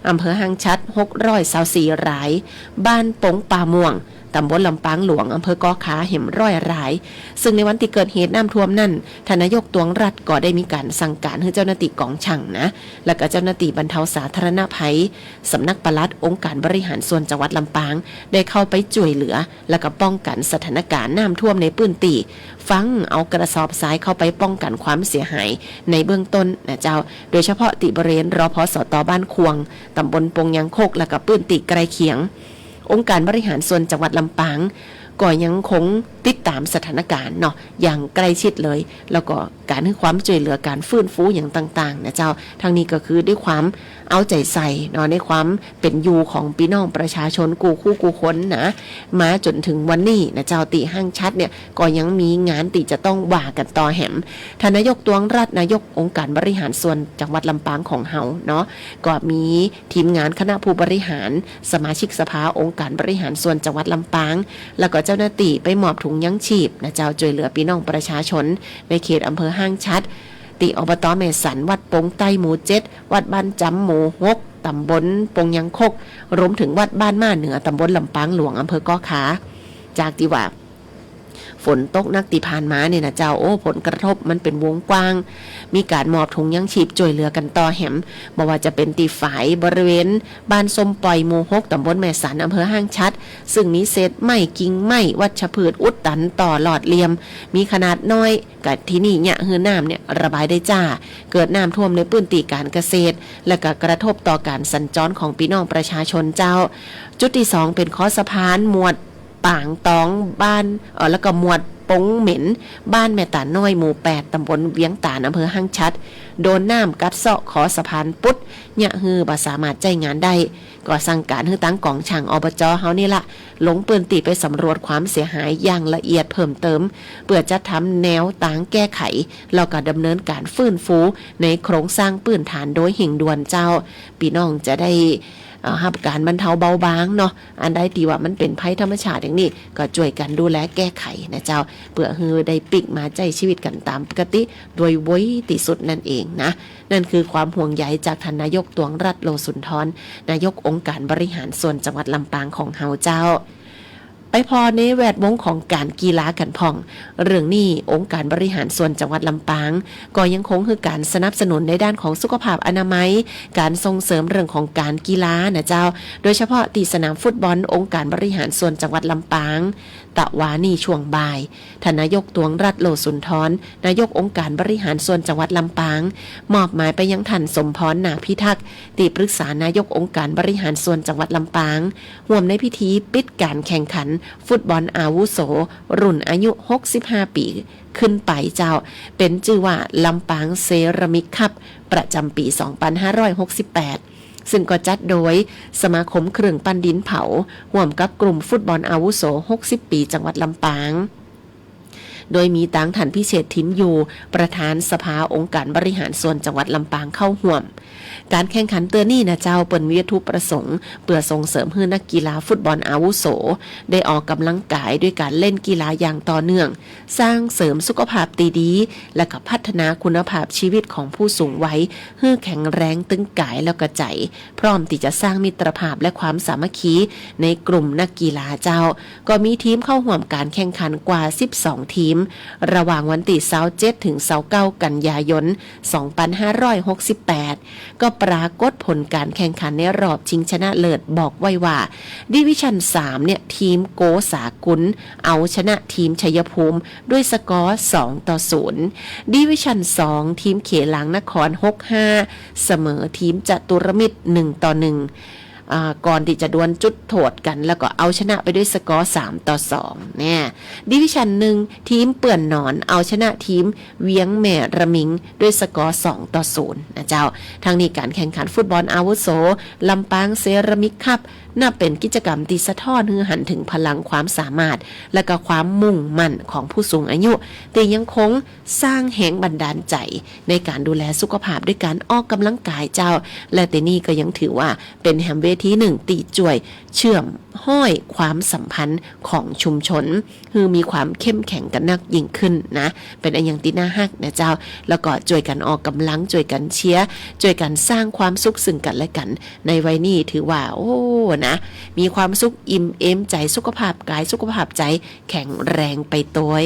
อำเภอห้างฉัตร หกร้อยซาวสี่ ราย บ้านปงป่าม่วง ตำบลลำปางหลวง อำเภอเกาะขา แหมร้อย ราย ซึ่งในวันตี้เกิดเหตุน้ำท่วมนั้น ท่านนายกตวงรัตน์ก็ได้มีก๋านสั่งก๋านหื้อเจ้าหน้าตี้ก๋องชั่งนะ แล้วก็เจ้าหน้าตี้บรรเทาสาธารณภัย สำนักปลัดองค์การบริหารส่วนจังหวัดลำปาง ได้เข้าไปจ้วยเหลือ แล้วก็ป้องกั๋นสถานก๋ารณ์น้ำท่วมในพื้นตี้ ฟั่งเอากระสอบทรายเข้าไปป้องกั๋นความเสียหายในเบื้องต้นนะเจ้า โดยเฉพาะตี้บริเวณ รพสต. บ้านข่วง ตำบลปงยางคก แล้วก็พื้นตี้ใก้เคียง องค์การบริหารส่วนจังหวัดลำปาง ก็ยังคงติดต๋ามสถานก๋ารณ์เนาะ อย่างใก้ชิดเลย แล้วก็ก๋านหื้อความจ้วยเหลือ ก๋านฟื้นฟูอย่างต่างๆ นะเจ้า ทั้งนี้ก็คือด้วยความเอาใจ๋ใส่เนาะ ในความเป๋นอยู่ของปี้น้องประชาชนกู้คู่กู้คนนะ มาจ๋นเถิงวันนี้นะเจ้า ตี้ห้างฉัตรเนี่ย ก็ยังมีงานตี้จะต้องว่ากั๋นต่อแหม ท่านนายกตวงรัตน์ นายกองค์การบริหารส่วนจังหวัดลำปางของเฮาเนาะ ก็มีทีมงานคณะผู้บริหาร สมาชิกสภาองค์การบริหารส่วนจังหวัดลำปาง แล้วก็เจ้าหน้าตี้ไปมอบถุงยังชีพนะเจ้า จ้วยเหลือปี้น้องประชาชนในเขตอำเภอห้างฉัตร ตี้ อบต. แม่สัน วัดปงใต้ หมู่เจ็ด วัดบ้านจ๋ำ หมู่หก ตำบลปงยางคก รวมเถิงวัดบ้านม่าเหนือ ตำบลลำปางหลวง อำเภอเกาะขา จากตี้ว่า ฝนตกหนักตี้ผ่านมาเนี่ยนะเจ้า โอ้ ผลกระทบมันเป๋นวงกว้าง มีก๋านมอบถุงยังชีพจ้วยเหลือกั๋นต่อแหม บ่ว่าจะเป๋นตี้ฝายบริเวณบ้านส้มป่อย หมู่หก ตำบลแม่สัน อำเภอห้างฉัตร ซึ่งมีเศษไม้ กิ่งไม้ วัชพืชอุดตันต่อหลอดเหลี่ยม มีขนาดน้อย ก็ตี้นี่เยียะหื้อน้ำเนี่ยระบายได้จ๊า เกิดน้ำท่วมในพื้นตี้ก๋านเกษตร และก็กระทบต่อก๋านสัญจรของปี้น้องประชาชนเจ้า จุดตี้สองเป๋นคอสะพานหมวด ปางตอง บ้าน เอ่อ แล้วก็หมวดปงเหม็น บ้านแม่ตาลน้อย หมู่แปด ตำบลเวียงตาล อำเภอห้างฉัตร โดนน้ำกัดเซาะ คอสะพานปุด เยียะหื้อบ่สามารถใจ๊งานได้ ก็สั่งก๋านหื้อตังก๋องชั่ง อบจ. เฮานี่ละ ลงพื้นตี้ไปสำรวจความเสียหายอย่างละเอียดเพิ่มเติม เปื้อจัดทำแนวตางแก้ไข แล้วก็ดำเนินก๋านฟื้นฟูในโครงสร้างพื้นฐานโดยเร่งด่วนเจ้า ปี้น้องจะได้ เอ่อ ฮับก๋านบรรเทาเบาบางเนาะ อันใดตี้ว่ามันเป๋นภัยธรรมชาติอย่างนี้ ก็จ้วยกั๋นดูแลแก้ไขนะเจ้า เปื้อหื้อได้ปิ๊กมาใจ๊ชีวิตกั๋นต๋ามปกติ โดยไวตี้สุดนั่นเองนะ นั่นคือความห่วงใยจากท่านนายกตวงรัตน์ โลสุนทร นายกองค์การบริหารส่วนจังหวัดลำปางของเฮาเจ้า ไปผ่อในแวดวงของก๋านกีฬากั๋นพ่อง เรื่องนี้องค์การบริหารส่วนจังหวัดลำปาง ก็ยังคงหื้อก๋านสนับสนุนในด้านของสุขภาพอนามัย ก๋านส่งเสริมเรื่องของก๋านกีฬานะเจ้า โดยเฉพาะตี้สนามฟุตบอลองค์การบริหารส่วนจังหวัดลำปาง ตะวานี้ช่วงบ่าย ท่านนายก ตวงรัตน์ โลสุนทร นายกองค์การบริหารส่วนจังหวัดลำปาง มอบหมายไปยังท่าน สมพร นาพิทักษ์ ตี้ปรึกษานายกองค์การบริหารส่วนจังหวัดลำปาง ฮ่วมในพิธีปิดก๋านแข่งขันฟุตบอลอาวุโส รุ่นอายุหกสิบห้าปี๋ขึ้นไปเจ้า เป๋นจื้อว่าลำปางเซรามิกคัพ ประจ๋ำปี๋สองปันห้าร้อยหกสิบแปด ซึ่งก็จัดโดยสมาคมเครื่องปั้นดินเผา ฮ่วมกับกลุ่มฟุตบอลอาวุโสหกสิบปี๋จังหวัดลำปาง โดยมีตางท่านพิเชษฐ ถิ่นอยู่ ประธานสภาองค์การบริหารส่วนจังหวัดลำปางเข้าฮ่วม ก๋านแข่งขันเตื้อนี้นะเจ้า เปิ้นมีวัตถุประสงค์เปื้อส่งเสริมหื้อนักกีฬาฟุตบอลอาวุโส ได้ออกก๋ำลังกายด้วยก๋านเล่นกีฬาอย่างต่อเนื่อง สร้างเสริมสุขภาพตี้ดี และก็พัฒนาคุณภาพชีวิตของผู้สูงวัย หื้อแข็งแรงตึงก๋ายแล้วก็ใจ๋ พร้อมตี้จะสร้างมิตรภาพและความสามัคคีในกลุ่มนักกีฬาเจ้า ก็มีทีมเข้าฮ่วมก๋านแข่งขันกว่าสิบสองทีม ระหว่างวันตี้ซาวเจ็ด ถึงซาวเก้า กันยายน สองปันห้าร้อยหกสิบแปด ก็ปรากฏผลก๋านแข่งขันในรอบชิงชนะเลิศบอกไว้ว่า ดิวิชั่นสามเนี่ย ทีมโกสากุล เอาชนะทีมชัยภูมิด้วยสกอร์ สองต่อศูนย์ ดิวิชั่นสอง ทีมเขลางนคร หกห้า เสมอทีมจตุรมิตร หนึ่งต่อหนึ่ง อ่า ก่อนตี้จะดวลจุดโต้ษกั๋น แล้วก็เอาชนะไปด้วยสกอร์ สามต่อสอง เนี่ย ดิวิชั่นหนึ่ง ทีมเปื้อนหนอน เอาชนะทีมเวียงแม่ระมิงด้วยสกอร์ สองต่อศูนย์ นะเจ้า ทั้งนี้ก๋านแข่งขันฟุตบอลอาวุโส ลำปางเซรามิกคัพ นับเป๋นกิจกรรมตี้สะท้อนหื้อหันเถิงพลังความสามารถ และก็ความมุ่งมั่นของผู้สูงอายุ ตี้ยังคงสร้างแฮงบันดาลใจ๋ในก๋านดูแลสุขภาพด้วยก๋านออกก๋ำลังกายเจ้า และตี้นี่ก็ยังถือว่าเป๋นแหมเวทีนึ่งตี้จ้วยเชื่อมห้อยความสัมพันธ์ของชุมชน หื้อมีความเข้มแข็งกั๋นนักยิ่งขึ้นนะ เป๋นอะหยังตี้น่าฮักนะเจ้า แล้วก็จ้วยกั๋นออกก๋ำลัง จ้วยกั๋นเชียร์ จ้วยกั๋นสร้างความสุขซึ่งกั๋นและกั๋น ในวัยนี้ถือว่า โอ้ นะ มีความสุขอิ่มเอมใจ๋ สุขภาพก๋าย สุขภาพใจ๋ แข็งแรงไปตวย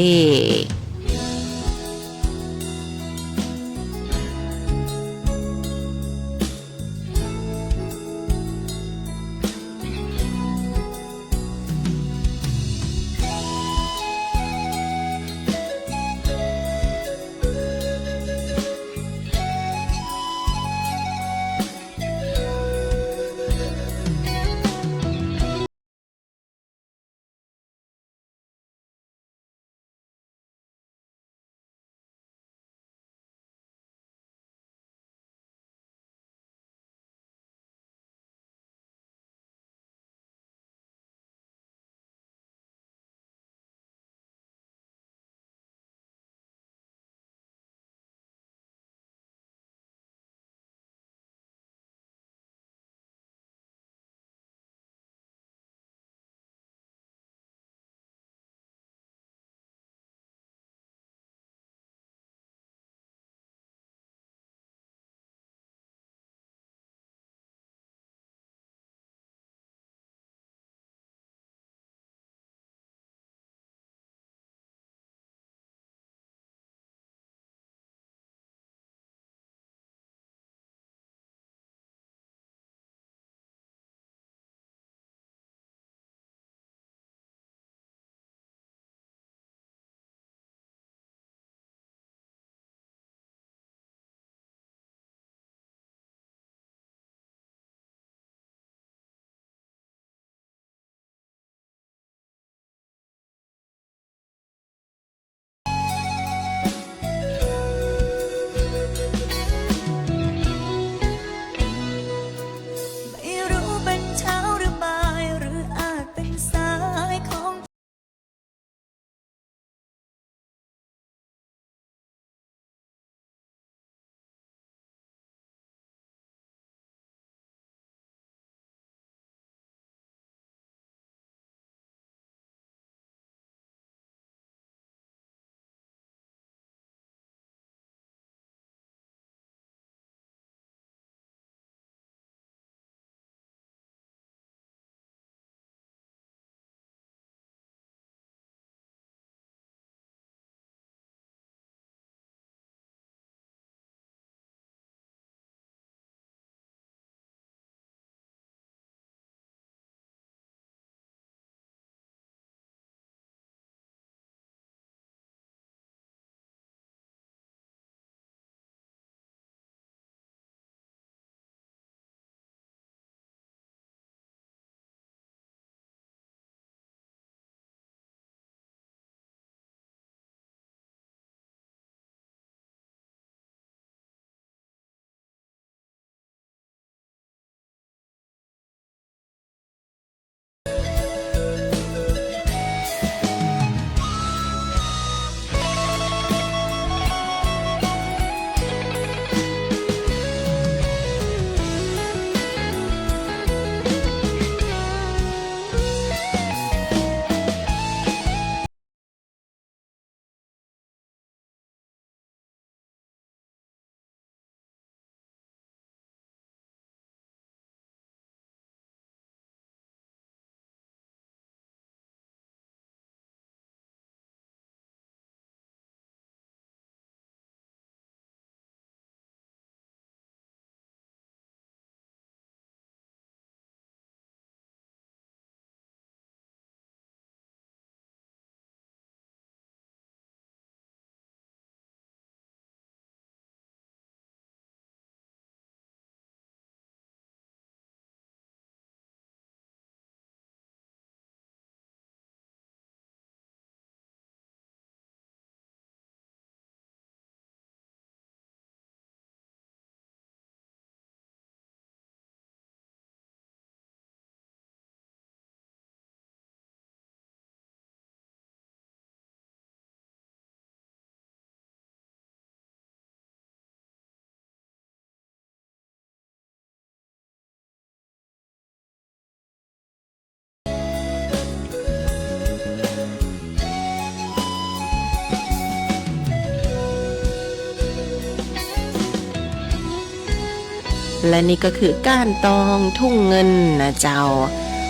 และนี่ก็คือก้านตองทุ่งเงินนะเจ้า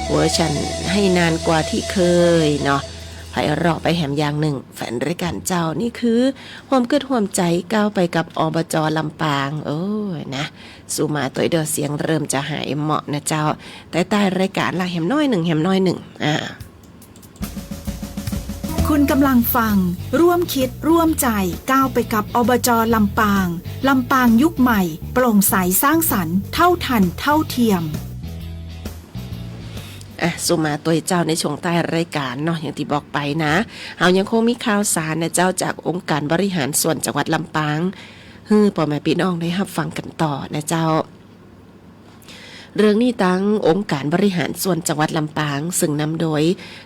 เวอร์ชันให้นานกว่าที่เคยเนาะ ไพเราะไปแหมอย่างนึ่ง แฟนรายก๋านเจ้า นี่คือฮ่วมกึ๊ดฮ่วมใจ๋ก้าวไปกับ อบจ ลำปาง โอ้ยนะ สู้มาตวยเด้อ เสียงเริ่มจะหายเหมาะนะเจ้า แต่ใต้รายก๋านละแหมน้อยนึ่ง แหมน้อยนึ่ง อ่า คุณกำลังฟัง ร่วมคิดร่วมใจ ก้าวไปกับ อบจ ลำปาง ลำปางยุคใหม่ โปร่งใสสร้างสรรค์ เท่าทันเท่าเทียม อ่ะ สู้มาตวยเจ้าในช่วงใต้รายก๋านเนาะ อย่างตี้บอกไปนะ เฮายังคงมีข่าวสารนะเจ้า จากองค์การบริหารส่วนจังหวัดลำปาง หื้อป้อแม่ปี้น้องได้ฮับฟังกั๋นต่อนะเจ้า เรื่องนี้ตางองค์การบริหารส่วนจังหวัดลำปาง เซิ่งนำโดย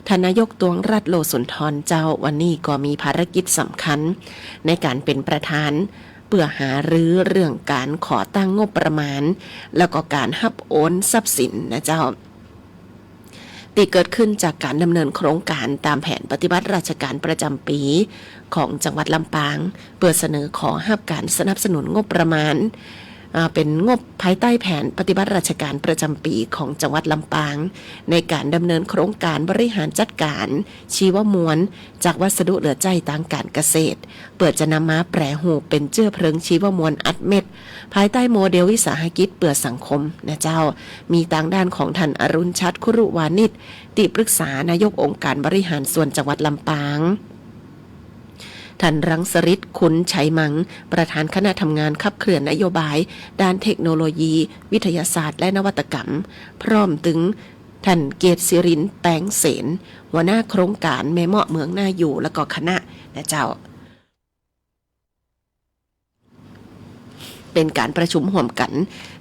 ท่านนายกตวงรัฐ โลสุนทรเจ้า วันนี้ก็มีภารกิจสำคัญในก๋านเป๋นประธาน เปื้อหารือเรื่องก๋านขอตั้งงบประมาณ แล้วก็ก๋านฮับโอนทรัพย์สินนะเจ้า ตี้เกิดขึ้นจากก๋านดำเนินโครงก๋านต๋ามแผนปฏิบัติราชการประจ๋ำปี๋ของจังหวัดลำปาง เปื้อเสนอขอฮับก๋านสนับสนุนงบประมาณ อ่า เป๋นงบภายใต้แผนปฏิบัติราชการประจ๋ำปี๋ของจังหวัดลำปาง ในก๋านดำเนินโครงก๋านบริหารจัดก๋านชีวมวลจากวัสดุเหลือใจ๊ตางก๋านเกษตร เปื้อจะนำมาแปรรูปเป๋นเจื๊อเพลิงชีวมวลอัดเม็ด ภายใต้โมเดลวิสาหกิจเปื้อสังคมนะเจ้า มีตางด้านของท่านอรุณชัด คุรุวานิช ตี้ปรึกษานายกองค์การบริหารส่วนจังหวัดลำปาง ท่านรังสฤทธิ์ คุณไชมัง ประธานคณะทำงานขับเคลื่อนนโยบายด้านเทคโนโลยี วิทยาศาสตร์ และนวัตกรรม พร้อมตึงท่านเกตศิรินทร์ แปงเสน หัวหน้าโครงก๋านแม่เมาะเมืองน่าอยู่ แล้วก็คณะนะเจ้า เป๋นก๋านประชุมฮ่วมกั๋น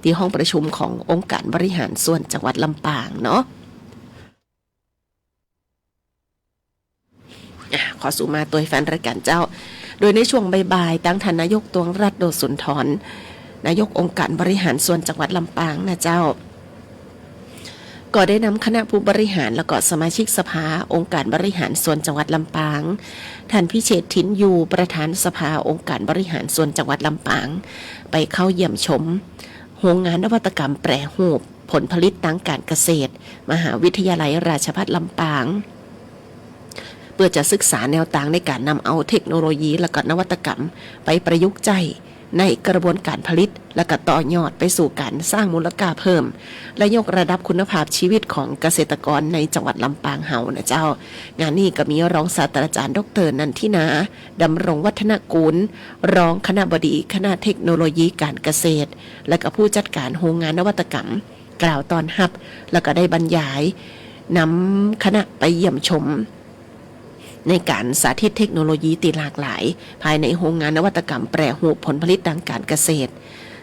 ตี้ห้องประชุมขององค์การบริหารส่วนจังหวัดลำปางเนาะ อ่ะ ขอสู้มาตวยแฟนรายก๋านเจ้า โดยในช่วงบ่ายๆ ตางท่านนายกตวงรัฐ โลสุนทร นายกองค์การบริหารส่วนจังหวัดลำปางนะเจ้า ก็ได้นำคณะผู้บริหารแล้วก็สมาชิกสภาองค์การบริหารส่วนจังหวัดลำปาง ท่านพิเชษฐ ถิ่นอยู่ ประธานสภาองค์การบริหารส่วนจังหวัดลำปาง ไปเข้าเยี่ยมชมโฮงงานนวัตกรรมแปรรูปผลผลิตตางก๋านเกษตร มหาวิทยาลัยราชภัฏลำปาง เปื้อจะศึกษาแนวตางในก๋านนำเอาเทคโนโลยีและก็นวัตกรรมไปประยุกต์ใจ๊ในกระบวนก๋านผลิต และก็ต่อยอดไปสู่ก๋านสร้างมูลค่าเพิ่ม และยกระดับคุณภาพชีวิตของเกษตรกรในจังหวัดลำปางเฮานะเจ้า งานนี้ก็มีรองศาสตราจารย์ ดอกเตอร์ นันทินา ดำรงวัฒนกูล รองคณบดีคณะเทคโนโลยีก๋านเกษตร และก็ผู้จัดก๋านโฮงงานนวัตกรรม กล่าวต้อนฮับ แล้วก็ได้บรรยายนำคณะไปเยี่ยมชม ในก๋านสาธิตเทคโนโลยีตี้หลากหลาย ภายในโฮงงานนวัตกรรมแปรรูปผลผลิตตางก๋านเกษตร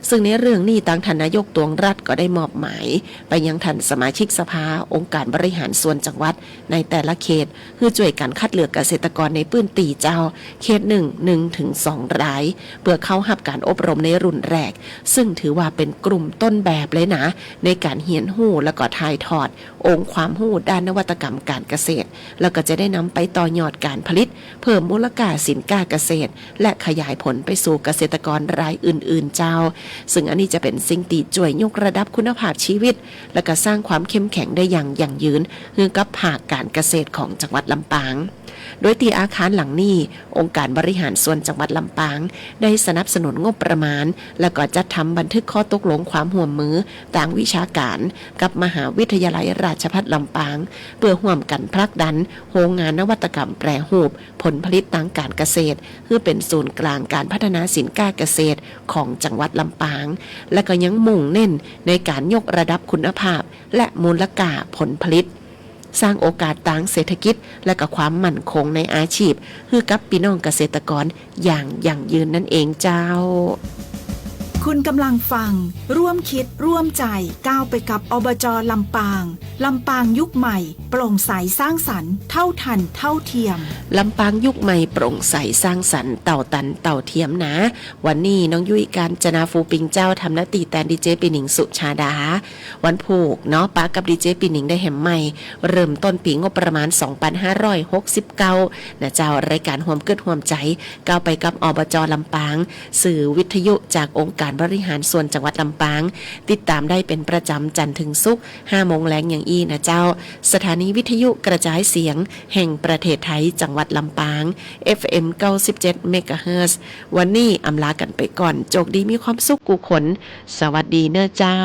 ซึ่งในเรื่องนี้ตางท่านนายกตวงรัฐก็ได้มอบหมายไปยังท่านสมาชิกสภาองค์การบริหารส่วนจังหวัดในแต่ละเขต หื้อจ้วยกั๋นคัดเลือกเกษตรกรในพื้นตี้เจ้า เขตหนึ่ง หนึ่งถึงสองราย เปื้อเข้าฮับก๋านอบรมในรุ่นแรก ซึ่งถือว่าเป๋นกลุ่มต้นแบบเลยนะ ในก๋านเฮียนฮู้แล้วก็ถ่ายทอดองค์ความฮู้ด้านนวัตกรรมก๋านเกษตร แล้วก็จะได้นำไปต่อยอดก๋านผลิต เพิ่มมูลค่าสินค้าเกษตร และขยายผลไปสู่เกษตรกรรายอื่นๆ เจ้า ซึ่งอันนี้จะเป๋นสิ่งตี้จ้วยยกระดับคุณภาพชีวิต และก็สร้างความเข้มแข็งได้อย่างยั่งยืน หื้อกับภาคก๋านเกษตรของจังหวัดลำปาง โดยตี้อาคารหลังนี้ องค์การบริหารส่วนจังหวัดลำปาง ได้สนับสนุนงบประมาณ และก็จัดทำบันทึกข้อตกลงความฮ่วมมือตางวิชาก๋าน กับมหาวิทยาลัยราชภัฏลำปาง เปื้อฮ่วมกั๋นผลักดันโฮงงานนวัตกรรมแปรรูปผลผลิตตางก๋านเกษตร หื้อเป๋นศูนย์กลางก๋านพัฒนาสินค้าเกษตรของจังหวัดลำปาง และก็ยังมุ่งเน้นในก๋านยกระดับคุณภาพ และมูลค่าผลผลิต สร้างโอกาสตางเศรษฐกิจ และก็ความมั่นคงในอาชีพ หื้อกับปี้น้องเกษตรกรอย่างยั่งยืนนั่นเองเจ้า คุณกำลังฟัง ร่วมคิดร่วมใจ ก้าวไปกับ อบจ ลำปาง ลำปางยุคใหม่ โปร่งใสสร้างสรรค์ เท่าทันเท่าเทียม ลำปางยุคใหม่ โปร่งใสสร้างสรรค์ เต้าตันเต้าเทียมนะ วันนี้น้องยุ้ยกาญจนา ฟูปิงเจ้า ทำหน้าตี้แตนดีเจปี้หนิง สุชาดา วันพูกเนาะ ปะกับดีเจปี้หนิงได้แหมใหม่ เริ่มต้นปี๋งบประมาณสองปันห้าร้อยหกสิบเก้านะเจ้า รายก๋านฮ่วมกึ๊ดฮ่วมใจ๋ ก้าวไปกับ อบจ ลำปาง สื่อวิทยุจากองค์การ บริหารส่วนจังหวัดลำปาง ติดตามได้เป๋นประจ๋ำจันทร์เถิงศุกร์ ห้าโมงแลงอย่างอี้นะเจ้า สถานีวิทยุกระจายเสียงแห่งประเทศไทย จังหวัดลำปาง เอฟเอ็ม เก้าสิบเจ็ด เมกะเฮิรตซ์ วันนี้อำลากั๋นไปก่อน โจคดีมีความสุขกู้คน สวัสดีเน่อเจ้า